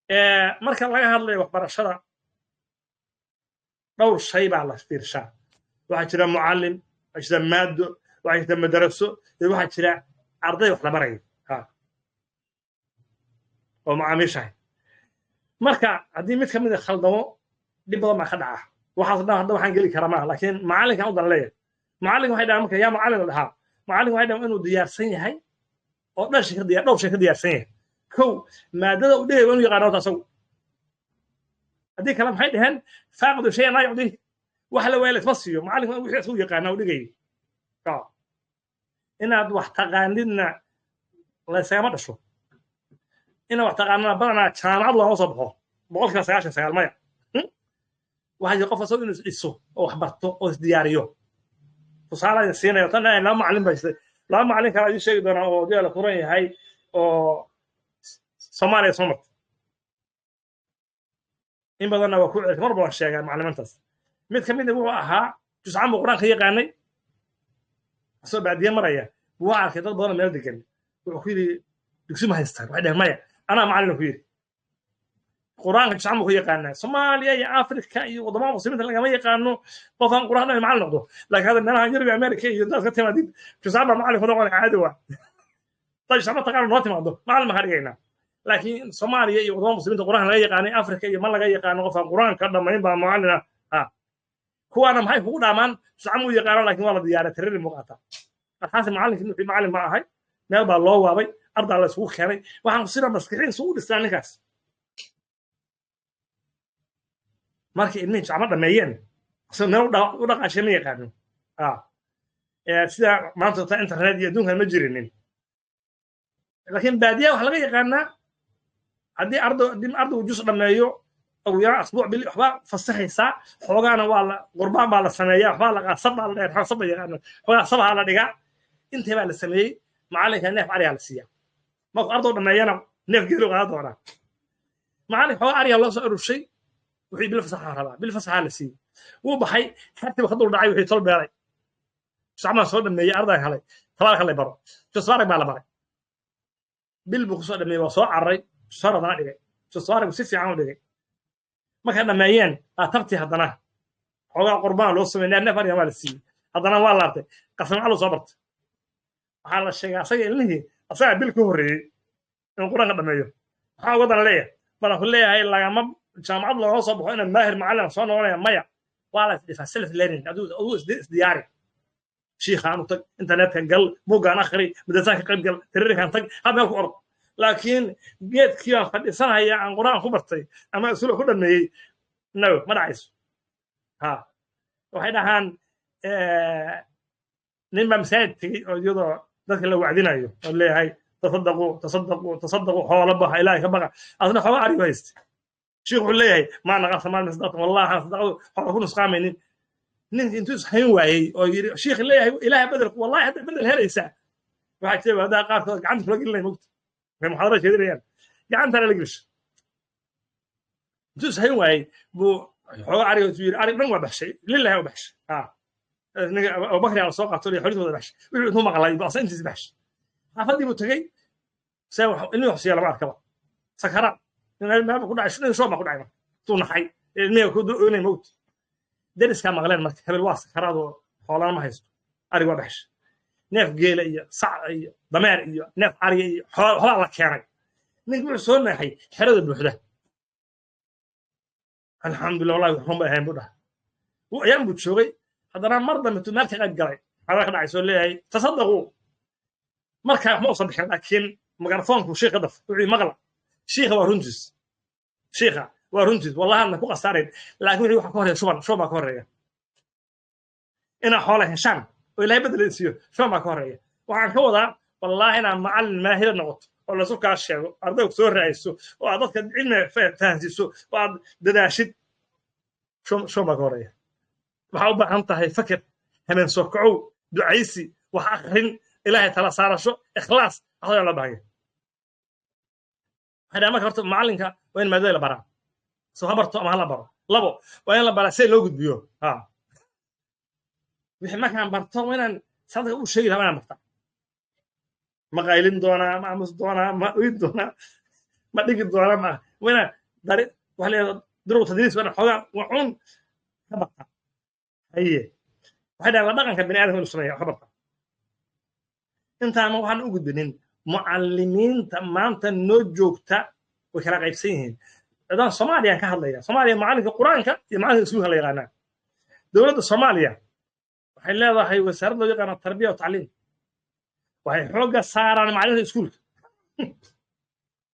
Marka laga hadlayo waxbarashada, dhowr shay baa la fiirshaa. Waxaa jira mucallim, waxaa jira maado, waxaa jirta madaraso, iyo waxaa jira arday wax la barayo oo macaamiishahay. Marka haddii mid ka mid a khaldamo, dhib badan baa ka dhaca. Waxaas dhan hadda waxaan geli karaa maaha, laakiin macallinkan u dan leeyahay. Macallinka waxay dhahaan, marka yaa macallin la dhahaa, macallinka waxay dhahaan inuu diyaarsan yahay oo dhowr shay ka diyaar, dhowr shay ka diyaarsan yahay. Kow, maadada uu dhigay waa inuu yaqaano horta asagu. Haddii kale maxay dhaheen? Faaqidu shay laa yucdiih. Wax la waaya laisma siiyo. Macallinku waa wixii asagu yaqaana uu dhigayay. Inaad wax taqaanidna laysagama dhasho. Inaad wax taqaanana badanaa jaamacad looma soo baxo, 99% maya. Waxaa jira qof asagu inuu is dhiso oo wax barto oo isdiyaariyo. Tusaale idin siinayo tan, laba macallin baa jirtay. Laba macallin kale idiin sheegi doonaa oo diyaa la furan yahay oo Soomaaliya soo martay. In badanna waa ku celin, mar baan sheegaa macallimintaas. Mid ka mid wuxuu ahaa juscan buu Qur-aan ka yaqaanay. Asoo baadiye maraya buu arkay dad badan oo meel degan. Wuxuu ku yidhi, "Dugsi ma haystaan?" Waxay dhaheen, "Maya." "Anaa macallin," ku yidhi. Qur-aanka juscan buu ka yaqaanaa. Soomaaliya iyo Afrika iyo waddamada Muslimiinta lagama yaqaano qof aan Qur-aan dhan macallin noqdo, laakiin hadda meelaha Yurub, Amerika iyo daad ka timaadid, juscan baa macallin ku noqonaya, caadi waa. Dad juscan taqaano noo timaado, macallin baan ka dhigaynaa. Laakiin Soomaaliya iyo waddamada Muslimiinta Qur-aanka laga yaqaanay, Afrika iyo ma laga yaqaano qof aan Qur-aanka dhammayn baa macallin ah. Ha, kuwaana maxay kugu dhaamaan? Juscan buu yaqaano, laakiin waa la diyaaray, tirari muuqata. Alxaasi macallinkii wuxuu macallin ma ahay, meel baa loo waabay, ardaa la isugu keenay. Waxaan sida maskixiin isugu dhistaa ninkaas. Markii ilmihii jacmo dhameeyeen, asagoo meel u dhaqaashay ma yaqaano. Sida maanta ta internet iyo adduunkan ma jirinin, laakiin baadiyaha waxa laga yaqaanaa haddii ardaygu jus dhameeyo, ugu yaraan asbuuc, bil waxbaa fasaxaysaa. Xoogaana waa la qurbaan baa la sameeyaa, waxbaa la qaasab baa la dheer, sab ba yaqaano, xoogaa sabaha la dhigaa. Intee baa la sameeyey? Macallinka neef arigaa la siiyaa. Markuu ardow dhameeyana neef geelu qaadan doonaa. Macallin xoogaa arigaa loo soo urushay. Wuxuu bil fasaxa rabaa, bil fasaxaa la siiyey. Wuu baxay, xertiba ka dul dhacay. Wixii tol beelay, sacmaan soo dhameeyey, arday helay, tabaarka la baro, jusbaarag baa la baray. Bil buu kusoo dhameeyey, waa soo cararay, jusbaar haddana dhigay, jusbaarag si fiican u dhigay. Markay dhameeyeen baa tabtii haddana xoogaa qurbaan loo sameeyey, neef ariga waa la siiyey, haddana waa laabtay, qasam calu soo bartay. Waxaa la sheegay asaga ilmihii asagaa bil ka horreeyey inuu Qur-aanka dhameeyo. Maxaa uga dan leeyahay? Balan ku leeyahay, lagama jaamacad looga soo baxo inaan maahir macallin soo noqonaya, maya. Waa la isdhifaa, self learning. Adigu isdiyaari, shiikhaan u tag, internetka gal, buuggaan akhri, madrasaan ka qayb gal, tiriirkan tag, hab meel ku orod. Laakiin geedkii baan fadhiisanaya aan Qur-aan ku bartay ama isula ku dhameeyey, no, ma dhacayso. Ha, waxay dhahaan nin baa masaajid tegey oo iyadoo dadka la wacdinayo oo leeyahay, "Tasadaquu, tasadaquu, tasadaquu, xoolo baxa, Ilaahay ka baqa." Asna xooga arigu haysta. Sheikh wuxuu leeyahay, "Maa naqasa maal min sadaqata, wallahi aan sadaqadu xoola ku nusqaamaynin." Ninka intuu ishayn waayey oo yidhi, sheikh leeyahay, "Ilaahay bedelku, wallahi hadda bedel helaysaa." Waxaa jira wadaha qaarkood gacanta kula gelinaya, mogta waxay muxaadara jeedinayaan, gacantana la gelisho. Intuu ishayn waayey buu xooga ariga intuu yidhi, "Arig dhan waa baxshay, lillahi waa baxshay." Ha, ninka Abubakar yaa soo qaato, xoolihiisa wada baxshay. Wuxuu intuu maqlay buu asa intiis baxshay. Xaafadii buu tegey, see ilmihii wax siiya lama arkaba, sakaraad meel ku dhacay, nin shoob baa ku dhacay. Marka intuu naxay ilmihii ku dul oynay, mowt deriskaa maqleen. Marka hebel waa sakaraad oo xoolana ma haysto, arig waa baxshay. Neef geela iyo sac iyo dameer iyo neef ariga iyo xoolaa la keenay. Ninki wuxuu soo naaxay xerada buuxda. "Alxamdulillah, wallahi run bay ahayn," buu dhahay. Ayaan buu joogay. Haddana mar dambe tuu meel ka qayb galay, xadaa ka dhacay, soo leeyahay, "Tasadaquu." Markaa wax ma usan bixin, laakiin mikrafoonku shiikh ka daf. Wuxuu, "Maqla, shiikha waa runtiis, shiikha waa runtiis, wallahi adna ku khasaarayn." Laakiin wixii waxa ka horreeya shuban, shuban baa ka horreeya. Inaa xoola heshaan oo Ilaahay bedel siiyo, shuban baa ka horreeya. Waxaan ka wadaa, wallahi inaa macallin maahira noqoto oo lasu kaa sheego, ardaygu soo raacayso oo aad dadka cilmiga fahansiiso oo aad dadaashid, shuban baa ka horreeya. Waxaa u baahan tahay fakir, hameen soo kacow, ducaysi, wax akrin, Ilaahay tala saarasho, ikhlaas, waxaa loo baahan yahay. Waxay dhahaan, marka horta macallinka waa in maadada la baraa, soo ha barto ama ha la baro. Labo, waa in la baraa si loo gudbiyo. Ha, wixii markaan barto waa inaan sadaka u sheegi lahaa, waa inaan bartaa. Ma qaylin doonaa, ma aamus doonaa, ma oyn doonaa, ma dhigi doonaa, ma waa inaan Dari waxa la yidhahdaa duruq tadriis waa xoogaa wuxuun ka bartaa. Haye, waxay dhahaan la dhaqanka bini aadamka inuu sameeya ka bartaa. Intaana waxaan u gudbinin mucallimiinta maanta noo joogta way kala qaybsan yihiin. Cidaan Soomaaliyaan ka hadlaya, Soomaaliya macallinka qur-aanka iyo macallinka iskuulka la yaqaanaa. Dowladda Soomaaliya waxay leedahay wasaarad loo yaqaano tarbiya wa tacliim. Waxay xoogga saaraan macallinka iskuulka.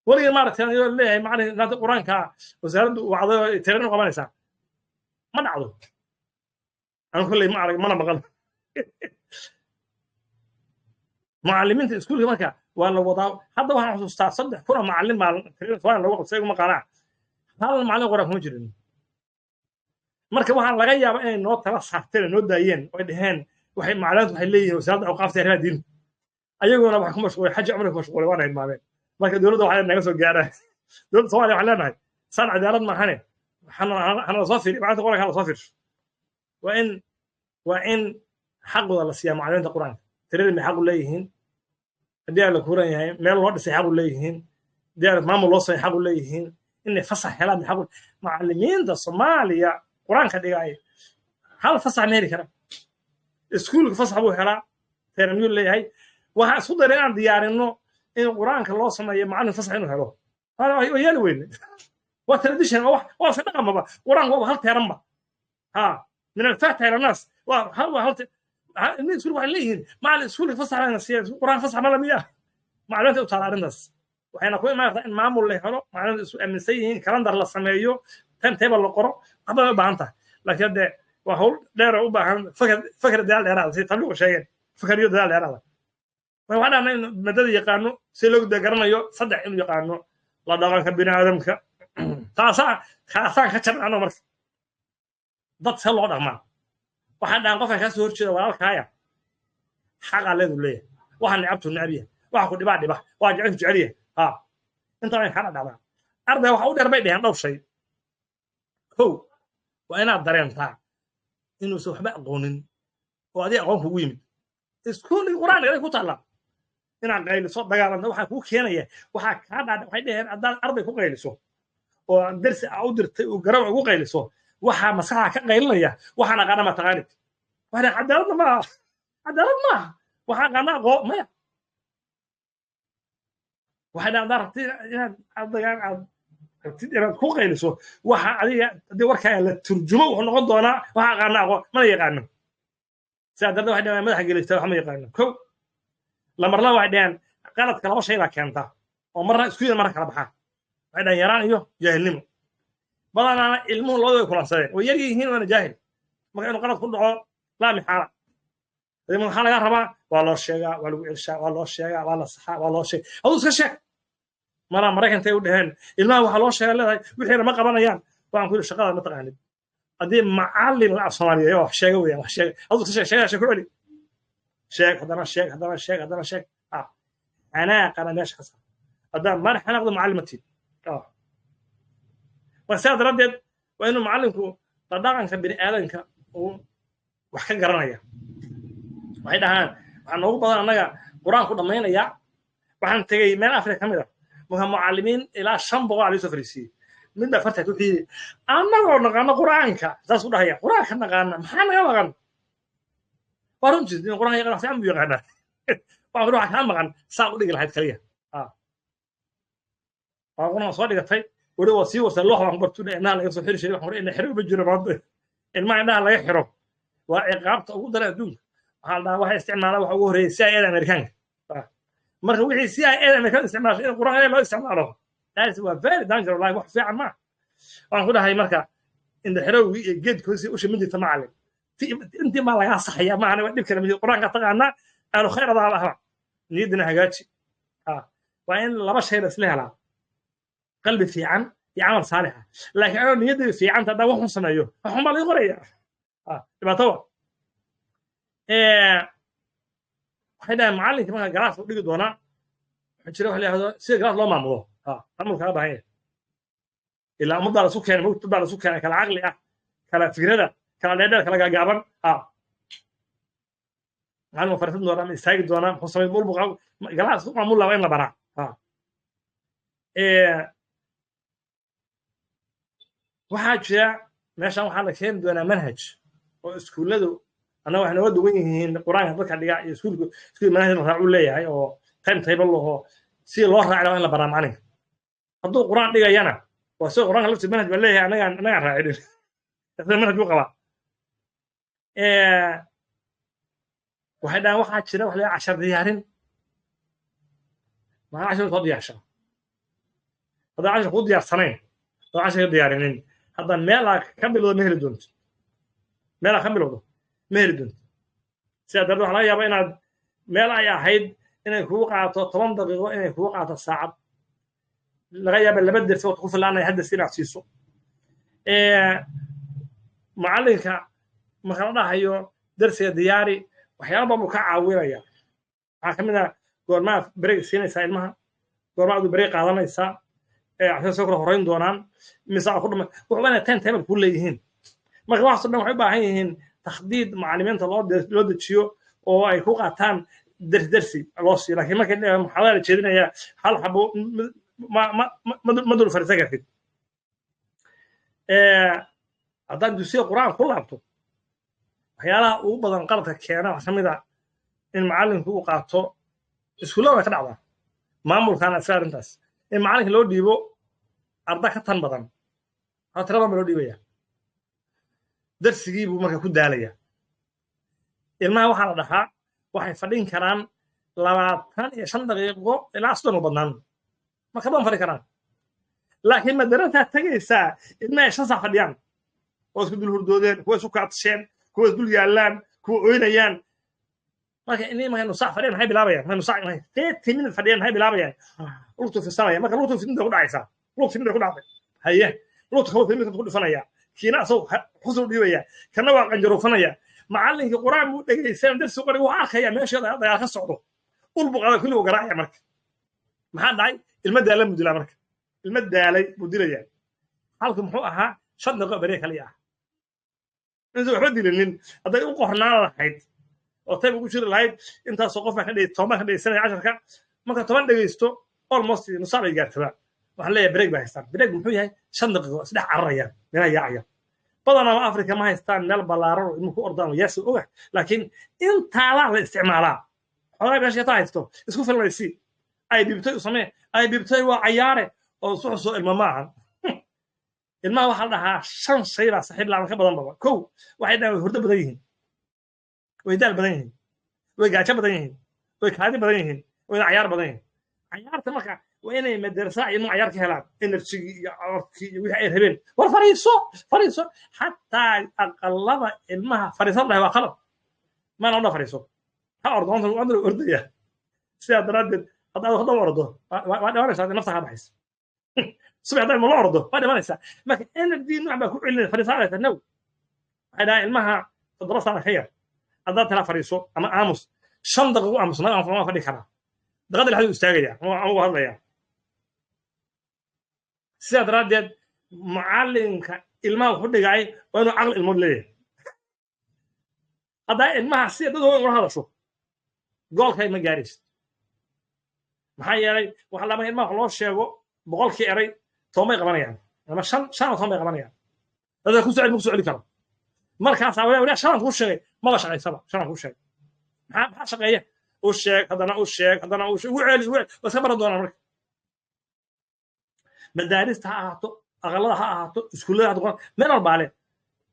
Weligii maaragtay ayuu leeyahay macallin maanta qur-aanka wasaaraddu wacday oo tiran u qabanaysaa ma dhacdo. Anu kolley ma arag mana maqal. Mucallimiinta iskuulka marka waa la wadaa. Hadda waxaan xusuustaa 3000 oo macallin baa Soomaaliya lagu qabsay iguma qaanaa, hal macallin quraan kuma jirin. Marka waxaan laga yaabaa inay noo tala saarteen oo noo daayeen oo ay dhaheen waxay macallimiintu waxay leeyihiin wasaaradda awqaafta arrimaha diinta, ayaguna waxay ku mashquulay xaji cumri ku mashquulay waana hilmaameen. Marka dowladda waxay naga soo gaaraan, dowladda Soomaaliya waxaan leenahay saan cadaalad maahane, hana soo fiiri macalinta quraanka, hala soo fiirsho. Waa in xaqooda la siiyaa macallimiinta quraanka. Tiradii may xaq u leeyihiin haddii aan la kuran yahay, meel loo dhisay xaq u leeyihiin haddii aan maamul loo samay xaq u leeyihiin, inay fasax helaan may xaq. Macallimiinta Soomaaliya qur-aanka dhigay hal fasax ma heli kara. Iskuulka fasax buu helaa, teeramyuu leeyahay. Waxaan isku daray inaan diyaarinno in qur-aanka loo sameeyo macallin fasax inuu helo, waa yeeli weyne. Waa tradition, waa iska dhaqanbaba. Qur-aanku waaba hal teeranba, ha min alfaatixa ila annaas waa hal, waa hal. Ilmihii iskuulka waxay leeyihiin macallin iskuulka fasax bayna siiya, qur-aan fasax ma lamiya. Macallimiinta u taala arrintaas waxayna ku imaan kartaa in maamul la helo, macallimiinta isu aaminsan yihiin, kalendar la sameeyo, time table la qoro. Wax badan u baahan tahay, laakiin hadde waa hawl dheer oo u baahan fakar, fakar dadaal dheeraada, si tabliiqu sheegeen, fakar iyo dadaal dheeraada. Marka waxaan dhahnaa in madada yaqaano si loo garanayo, saddex inuu yaqaano la dhaqanka bini aadamka. Taasaa kaasaan ka jabnano. Marka dad see loo dhaqmaa, waxaan dhahan qofkan kaa soo horjeeda walaalkaaya xaqaa leedu leeyahay, waxa necabtu necab yahay, waxa ku dhibaa dhiba, waxa jecelku jecel yahay. Ha intaa way kaa dhacdaa. Arday waxa u dheer bay dheheen dhowr shay. Kow, waa inaad dareentaa inuusan waxba aqoonin oo adiga aqoon kugu yimid. Iskuul qur-aan ku taallaa inaad qayliso dagaalanto waxaa kuu keenaya waxaa kaa dhaadha. Waxay dheheen haddaad arday ku qayliso oo darsi aa u dirtay uu garab ugu qayliso, waxaa maskaxda ka qaylinaya waxaan aqaana ma taqaanid. Waxay dhaheen cadaaladna maaha, cadaalad maaha, waxaan aqaana aqoo maya. Waxay dhaheen haddaad rabtid inaad ardaygan aad rabtid inaad ku qayliso, waxa adiga haddii warkaaga la turjumo wuxuu noqon doonaa waxa aqaana aqoo mana yaqaano. Sidaa darteed waxay dhaheen madaxa gelista wax ma yaqaano. Kow lamarla waxay dhaheen qaladka laba shay baa keenta oo marna isku yar marna kala baxa. Waxay dhaheen yaraan iyo jaahilnimo. Badanaana ilmuhu labada way kulansadeen, way yar yihiin waana jaahil. Marka inuu qalad ku dhaco laa mixaala. Hadii maxaa laga rabaa? Waa loo sheegaa, waa lagu celshaa, waa loo sheegaa, waa la saxaa, waa loo sheega, aduu iska sheeg. Maraa Maraykanka u dhaheen ilmaha waxaa loo sheega leedahay wixiina ma qabanayaan. Waxaan ku yidhi shaqada ma taqaanid. Haddii macallin la af Soomaaliyeeyo wax sheega weeyaan, wax sheega, aduu iska sheeg, sheega, sheeg, ku celi, sheeg haddana, sheeg haddana, sheeg haddana, sheeg. Xanaaqana meesha ka saar. Haddaan mar xanaaqdo macallin ma tiid. Marka sidaa daraaddeed waa inuu macallinku la dhaqanka bini aadanka uu wax ka garanaya. Waxay dhahaan waxaa noogu badan annaga qur-aanku dhammaynaya. Waxaan tegey meel Afrika ka mid ah, marka mucallimiin ilaa 500 aa soo fariisiiyey. Mid baa fartaag wuxuu yidhi annagoo naqaano qur-aanka, saas u dhahaya, qur-aanka naqaana maxaa naga maqan? Waa runtiis in qur-aanka yaqaan fiican buu yaqaanaa. Waxaan waxa kaa maqan saa u dhigi lahayd kaliya. Waa qur-aan soo dhigatay weli waa sii wasa loox baan ku bartu indhaha laga soo xiri jiray. Waxaan indha xiro uma jiro maanta. Ilmaha indhaha laga xiro waa ciqaabta ugu daran adduunka. Waxaa la dhahaa waxay isticmaalaan waxa ugu horreeyay CIA da Amerikaanka. Marka wixii CIA da Amerikaanka isticmaashay in qur-aanka loo isticmaalo, that waa very dangerous life, wax fiican maaha. Waxaan ku dhahay marka indha xirowgii iyo geedka hoosi usha ma jirta macallin, intii baa lagaa saxaya maahan waa dhib kale ma jiro. Qur-aanka taqaanaa ahlu khayr adaa ahba, niyaddana hagaaji. Waa in laba shay la isla helaa, qalbi fiican iyo camal saalixa. Laakiin anoo niyaddaydu fiicanta haddaan wax xun sameeyo, wax xun baa laga qoraya, dhibaato wa. Waxay dhahaan macallinka marka galaas u dhigi doonaa waxaa jira wax la yidhahdo sida galaas loo maamulo. Maamul kaga baahan yahay ilaa ummaddaa lasu keenay, mawt dadbaa lasu keenay kala caqli ah, kala fikrada, kala dheerdheer, kala gaagaaban. Macallin waa fariisan doonaa ma istaagi doonaa muxuu samayn mulbuqa galaas maamul waa in la baraa. Waxaa jira meeshan waxaa la keeni doonaa manhaj oo iskuulladu annaga waxay nooga duwan yihiin qur-aanka dadka dhiga iyo iskuulku iskuul manhaj la raacu leeyahay oo time table laho si loo raaci waa in la baraa macalinka. Hadduu qur-aan dhigayana waa sida qur-aanka laftiisa manhaj baa leeyahay, annagaan raacinin, isna manhaj buu qabaa. Waxay dhahaan waxaa jira wax la cashar diyaarin. Maxaa cashar soo diyaarshaa? Haddaan cashar kuu diyaarsanayn oo cashar ka diyaarinin, hadda meel aa ka bilowdo ma heli doonto, meel aa ka bilowdo ma heli doonto. Sidaa darteed waxaa laga yaabaa inaad meel ay ahayd inay kugu qaato 10 daqiiqo inay kugu qaato saacad, laga yaaba 2 dersi waqti ku filaanaya hadda si inaad siiso. Macallinka marka la dhahayo dersiga diyaari, waxyaaba badan buu ka caawinaya. Waxaa ka mid ah goormaa break siinaysaa ilmaha, goormaa adu break qaadanaysaa, cashada soo kala horrayn doonaan, mise ku dhama wuxuu inay time table ku leeyihiin. Marka waxaasoo dhan waxay u baahan yihiin takhdiid macallimiinta loo dejiyo oo ay ku qaataan dersi dersi loo siiyo. Laakiin markay muxaadara la jeedinaya hal xabo ma dul fariisan kartid. Haddaad dugsiga qur-aan ku laabto, waxyaalaha ugu badan qaladka keena waxaa ka mid ah in macallinku uu qaato, iskuullada way ka dhacdaa, maamulkaana iska arrintaas, in macallinka loo dhiibo arda ka tan badan, hada tira badan ba loo dhiibaya, darsigii buu marka ku daalaya. Ilmaha waxaa la dhahaa waxay fadhin karaan 25 daqiiqo ilaa 30 u badnaan, marka badan fadhi karaan. Laakiin madarasaa tegaysaa ilmaha ay 5 saac fadhiyaan oo isku dul hurdoodeen, kuwa isku kaatisheen, kuwa isdul yaallaan, kuwa oynayaan. Marka inay markay nus saac fadhiyaan maxay bilaabayaan? Markay nus saac, markay 30 minutes fadhiyaan maxay bilaabayaan? Lugtu fisanaya. Marka lugtu fidinta ku dhacaysaa, lugtu fidinta ku dhacday, haye lugtu kale fidinta ku dhufanaya, kiina asagoo xusul dhiibaya, kana waa qanjaruufanaya. Macallinkii qur-aan buu dhegaysan, darsi qori wuxuu arkaya meesha dagaal ka socdo, ul buu qaada, kulli uu garaacaya. Marka maxaa dhacay? Ilma daalan buu dilaa. Marka ilma daalay buu dilayaa. Halku muxuu ahaa 5 daqiiqo beriya kaliya ah inta waxba dilinin hadday u qornaan lahayd oo tayb ugu jiri lahayd, intaasoo qof baa ka dhegey, 10 baa ka dhegeysanaya casharka. Marka 10 dhegeysto almost nus saac bay gaartaba. Waxaan leeyahay break baa haystaan. Break muxuu yahay? 5 daqiiqo isdhex cararayaan, meelaha yaacayaan. Badanaa Afrika ma haystaan meel ballaaran oo ilmuhu ku ordaan oo yaasi oga, laakiin intaadaa la isticmaalaa. Xogaa meesha yataa haysto isku filmaysi ay dhibtay u samee, ay dhibtay waa cayaare oo isu xusoo. Ilma ma ahan. Ilmaha waxaa la dhahaa 5 shay baa saaxiib la'aan ka badan baba. Kow, waxay dhahaan way hurdo badan yihiin, way daal badan yihiin, way gaajo badan yihiin, way kaadi badan yihiin, wayna cayaar badan yihiin. Cayaarta marka waa inay madarasa ilmuhu cayaar ka helaan, energygii iyo codkii iyo wixii ay rabeen. War fariiso, fariiso, xataa aqalada ilmaha fariisan dhahay waa qalad. Maana odhan fariiso, ha ordo, onta ordaya. Sidaa daraaddeed hadda aad hadda ordo waa dhimanaysaa, nafta kaa baxaysa. Subax haddaa ilmo la ordo waa dhimanaysaa. Marka energy nooc baa ku celinaya fariisanaysa. Now waxay dhahaan ilmaha 7 sano ka yar haddaad tala fariiso ama aamus, 5 daqiiqo aamusnaa ama fadhi karaa, daqiiqada lixdu istaagaya ama u hadlaya. Sidaa daraaddeed macallinka ilmaha wuxuu dhigay waa inuu caqli ilmood leeyahay. Haddaa ilmaha sida dad waaweyn ula hadasho goolkay ma gaaraysid. Maxaa yeelay waxaa lama ilmaha wax loo sheego 100kii eray 10 bay qabanayaan ama 5, 5 oo 10 bay qabanayaan. Dadka ku soo celi ma ku soo celi karo. Markaasaa wala shanaan kuu sheegay maba shaqaysaba. Shanaan kuu sheegay maxaa shaqeeya? U sheeg, haddana u sheeg, haddana u sheeg, ugu celi, ugu celi, waa iska baran doonaan. Marka madaarista ha ahaato, aqalada ha ahaato, iskuullada ha ahaato, meel walbaa le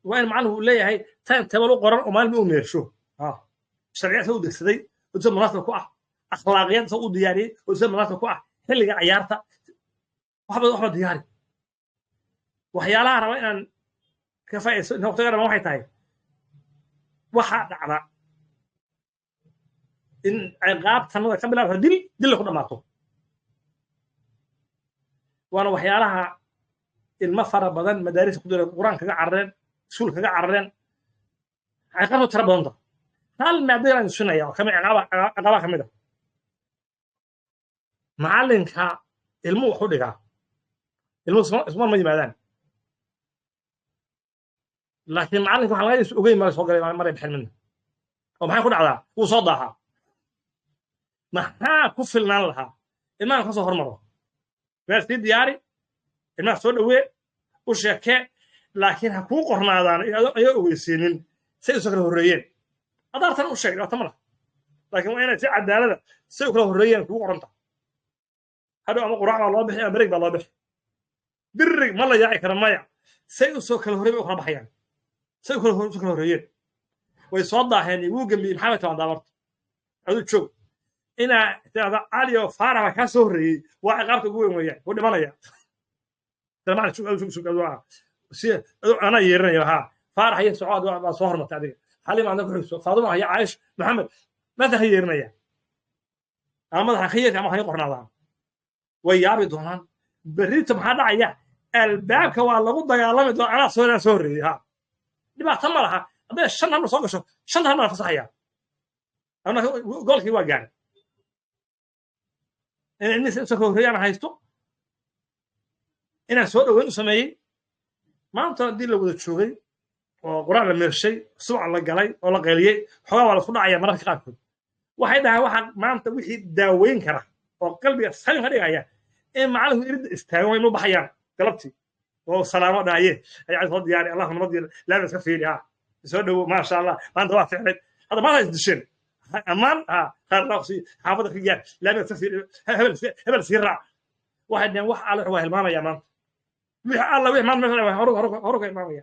waa in macallinku uu leeyahay time table u qoran oo maalin u meersho, sharciya isaga u degsaday oo sida munaasib ku ah, akhlaaqiyad isaga u diyaariyey oo sida munaasib ku ah, xilliga cayaarta waxba diyaari. Waxyaalaha raba inaan ka faa'iidaysto inta waqtiga dhamaan waxay tahay waxaa dhacda in ciqaab tanada ka bilaabto dil, dilla ku dhammaato. Waana waxyaalaha ilmo fara badan madaarista ku dira qur-aan kaga carareen, iskuul kaga carareen. Ciqaabtu tira badanta. Hal maado yaraan isunaya oo kamid ciqaaba kamid ah macallinka ilmuhu wax u dhigaa, ilmuhu isma ma yimaadaan, laakiin macallinka waxaa laga ogeyn mara soo galay maray bixin midna oo maxay ku dhacdaa? Wuu soo daahaa. Maxaa ku filnaan lahaa ilmahan ka soo hormaro meel sii diyaari, ilmaha soo dhowee, u sheekee. Laakiin ha kuu qornaadaan ayaa ogeysiinin say usoo kala horreeyeen. Adaartan u sheeg dhibaato ma laha, laakiin waa inay si cadaalada say u kala horreeyeen kugu qoranta. Hadhow ama quraac baa loo bixi ama berig baa loo bixi, birig ma la yaaci kara maya. Say usoo kala horrey bay u kala baxayaan, say usoo kala horreeyeen way soo daaheen. Wuu gambiyey maxaa bay tabaan daabarta aduu joog inaa tirahda Cali oo Faarax baa kaa soo horreeyey, waa ciqaabta ugu weyn weeyaan, wuu dhimanaya. Anaa yeerinaya haa, Faarax iyo Socod baa soo hormartay, adiga Xalima adna ku xigso, Faaduma iyo Caayish Maxamed maanta ka yeerinaya ama madaxa ka yeerka ama ha qornaadaan, way yaabi doonaan. Berrito maxaa dhacaya? Albaabka waa lagu dagaalami doona, anaa soo horreeyey. Ha, dhibaato ma laha hadday 5 hal soo gasho, 5 hal la fasaxaya, goolkii waa gaaray. In ilmihiisa usoo horreeyaan haysto inaan soo dhoweyn u sameeyey. Maanta haddii la wada joogay oo quraan la meershay, subac la galay oo la qayliyey, xoogaa waa lasku dhacaya mararka qaarkood. Waxay dhahaan waxa maanta wixii daaweyn kara oo qalbiga salim ka dhigaya in macallinku iridda istaago, way mu baxayaan galabtii oo salaamo dhahaye, ayaa soo diyaari, Allah nabad yeelo, laama iska fiiri, ha soo dhowo, maasha Allah, maanta waa ficnayd. Hadda maanta is disheen ammaan, ha khayr laa sii xaafadda ka gaar, laama iska fiiri, hebel hebel sii raac. Waxay dhaheen wax alle waa hilmaamaya maanta, wixii alla wixii maanta meesha horu horu horu ka hilmaamaya.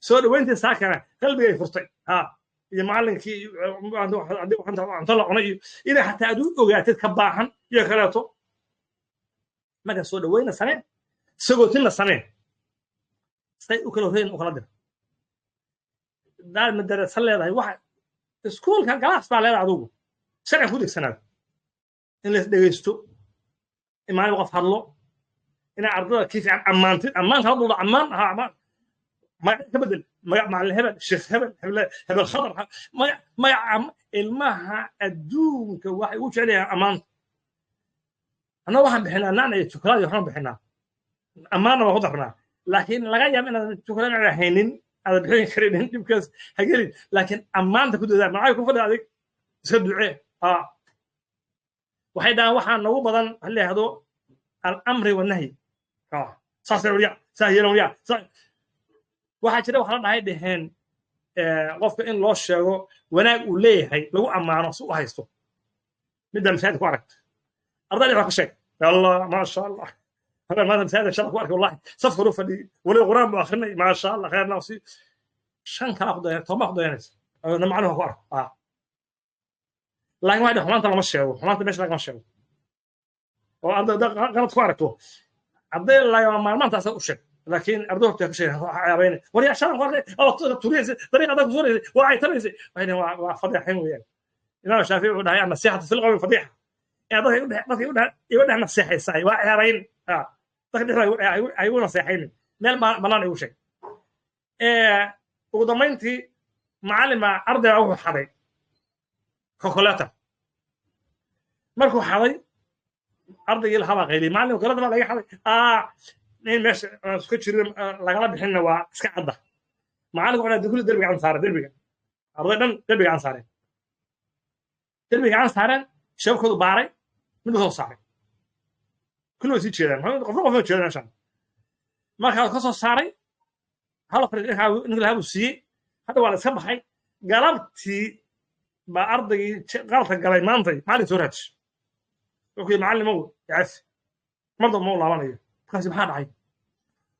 Soo dhoweyntii saakana qalbigay furtay, ha iyo macallinkii cunto la cunay iyo inay xataa aad u ogaatid ka baahan iyo kaleeto. Marka soo dhoweyna samee, sagootinna samee, say u kala horreyn u kala dir. Daad madarasa leedahay, waxa iskuulka galaas baa leedahay, adugu sharci ku degsanaado in la dhegeysto, in maalin qof hadlo, inaa ardada kii fiican ammaantid, ammaanta hadlooda ammaan, ha ammaan, magac ka bedel, magac macallin hebel, sheekh hebel, hebel hebel, khadar, magac magac. Ilmaha adduunka waxay ugu jecel yahay ammaanta. Annaga waxaan bixinaa nacna iyo jokolaad iyo waxaan bixinaa, ammaanna waan ku darnaa, laakiin laga yaaba inaadan jokolaad nacna haynin, aadan bixin karinin, dhibkaas ha gelin, laakiin ammaanta ku dadaal. Macay ku fadhi adig iska ducee. Waxay dhahaan waxaa nagu badan waxa la yidhahdo alamri wanahyi, saas waliya, saa yeelan waliya. Waxaa jira waxa la dhahay dheheen qofka in loo sheego wanaag uu leeyahay, lagu ammaano si u haysto. Middaa masaajid ku aragta arday dhinac ka sheeg, Allah maasha Allah, habeen maanta masaajid shala ku arkay, wallahi safka hore fadhiyey, weliba quraan buu akhrinay, maasha Allah, khayr nafsi. 5 kalaa ku dayan, 10 baa ku dayanaysa na macnuhu ku arko. Laakiin waxay xumaanta lama sheego, xumaanta meesha lagama sheego, oo arday qalad ku aragto arday lagama maarmaantaasa u sheeg, laakiin arday horta ka sheegay caabayna, war yaa shalan ku arkay oo turiyaysa dariiqa adag kusuuraysay, waa caytanaysay. Waxay dhaheen waa fadeexayn weeyaan. Imaam Shaafici wuxuu dhahay annasiixatu fil qawmi fadiixa, dadka igu dhex naseexaysaay waa ceebayn, dadka dhexdooda ha igu naseexaynin, meel bannaan igu sheeg. Ugu dambayntii macallin baa arday baa wuxuu xaday kokolata. Markuu xaday ardaygii lahaa baa qayliyey, macallin kokolata baa laga xaday, in meesha iska jirin lagala bixinna waa iska cadda. Macallinku wuxuu kulli derbiga gacan saare, derbiga arday dhan derbiga gacan saareen, derbiga gacan saareen, shabakoodu baaray, mid soo saaray, kulli way sii jeedaan, qofna qof ma jeedo meeshan. Markaa ka soo saaray hal ninka lahaa buu siiyey. Hadda waa la iska baxay. Galabtii baa ardaygii qaladka galay maantay macallin soo raadishay, wuxuu yidhi macallimow cafi, mar damba ma u laabanayo. Markaasi maxaa dhacay?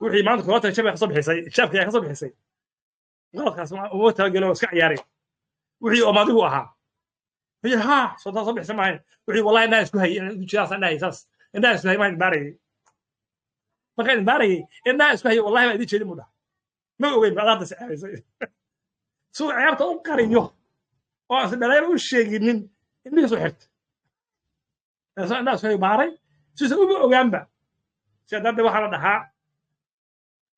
Wixii maanta koolata jabay kasoo bixisay, shaabka ayaa kasoo bixisay, qaladkaas uma talagelo, iska ciyaaray wixii oo maadigu ahaa. Wuxuu yidhi haa, soo taa soo bixisa maahayn. Wixii wallahi indhaha isku hayay jidaas indhahay saas indhaha isku hayay, maan baarayay, markaan baarayay indhaha isku hayay, wallahi baa idin jeedin buu dhahay, ma ogeyn baad hadda ceebaysay. Suu ceebta u qariyo oo aan dhaleeba u sheeginin indhihiisu xirta, indhaha isku hayay baaray siisa uma ogaanba. Sidaa darteed waxaa la dhahaa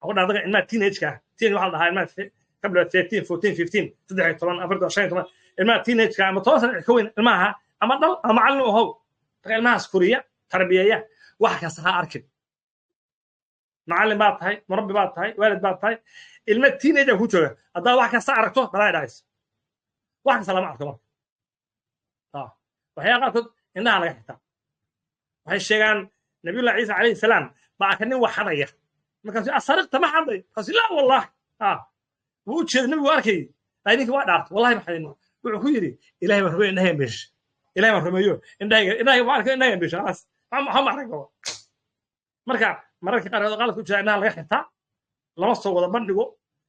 waxu dhaha dadka ilmaha teenage-ka, teen waxaa la dhahaa ilmaha qabla 13, 14, 15, 13, 14, 15, ilmaha teenage-ka ama 10 sano ka weyn ilmaha, ama dhal ama macallin u ahow, marka ilmahaas koriya tarbiyeeya, wax kasta ha arkin. Macallin baad tahay, murabbi baad tahay, waalid baad tahay, ilma teenager ku jooga haddaad wax kasta aragto balaa dhacaysa. Wax kasta lama arko. Marka waxyaaba qaarkood indhaha laga xirtaa. Waxay sheegaan Nabiyullah Ciisa calayhi salaam baa arka nin wax xadaya. Markaasu asariqta, ma xaday? Markaasu laa wallahi. Wuu u jeeda, nabigu arkay, laakiin ninka waa dhaartay, wallahi ma xadin. Wuxuu ku yidhi, Ilahay baan rumeeyo, indhahaygan beesh, Ilahay baan rumeeyo, indhahayga, indhahayga waan arkayo, indhahaygan beesho, khalaas, waxa ma arag. Marka mararka qaarkood qaladku jira indhaha laga xirtaa, lama soo wada bandhigo.